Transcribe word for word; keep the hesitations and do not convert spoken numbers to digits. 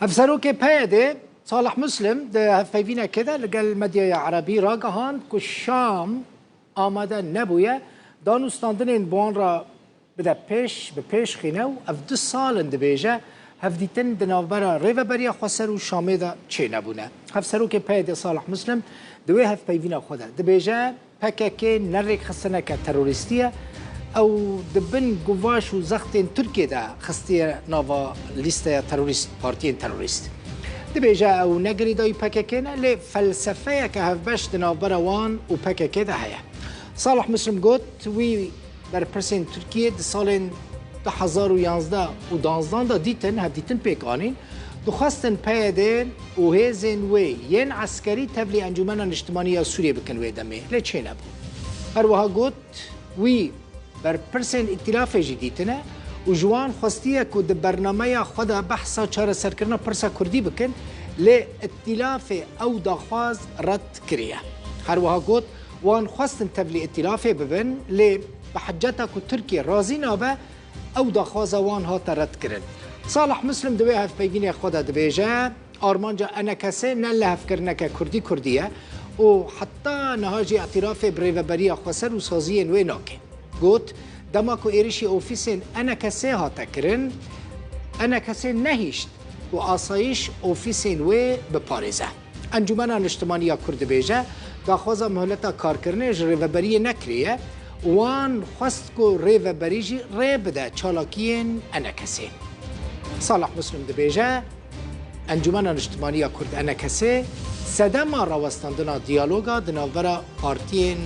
Hevserokê P Y D'ê Salih Muslim di hevpeyvînekê de li gel medyaya erebî ragihand ku Şam amade nebûye danûstandinên bi wan re bide pêş, bi pêş xîne û ev du sal in dibêje hevdîtin di navbera Rêveberiya Xweser û Şamê de çênebûne. Hevserokê P Y D'ê Salih Muslim di wê hevpeyvîna xwe de dibêje, P K K ne rêkxistineke terorîstî ye. Ew di bin guvaş û zextên Tirkiyê de xistiye nava lîsteya terorîst, partiyên terorîst. Dibêje ew ne girêdayî P K K ne, lê felsefeyeke hevbeş di navbera wan û P K K de heye. Salih Muslim got, wî berpirsên Tirkiyê di salên du hezar û yanzdeh û danzdan de dîtin, hevdîtin pêk anîn, dixwestin P Y D û hêzên wê yên eskerî tevlî Encûmena Niştimanî ya Sûriyê bikin wê demê, lê çênebû. Her wiha got, wî berpirsên îtîlafê jî dîtine û ji wan xwestiye ku di bernameya xwe de behsa çareserkirina pirsa kurdî bikin, lê îtîlafê ew daxwaz red kiriye. Her wiha got, wan xwestin tevlî îtîlafê bibin, lê bi hiceta ku Tirkiye razî nabe, ew daxwaza wan hate redkirin. Salih Muslim di wê hevpeyvînê xwe de dibêje, armanca E N K S ne lihevkirineke kurdî kurdî ye û heta niha jî îtirafê bi Rêveberiya Xweser û saziyên wê nake. Got, dema ku êrişî ofîsên E N K S hate kirin, E N K S nehişt ku asayîş ofîsên wê biparêze. Encûmena Niştimanî ya Kurd dibêje, daxwaza muhleta karkirinê ji Rêveberiyê nekiriye û wan xwest ku Rêveberî jî rê bide çalakiyên E N K S'ê. Salih Muslim dibêje, Encûmena Niştimanî ya Kurd, E N K S, sedema rawestandina diyaloga di navbera partiyên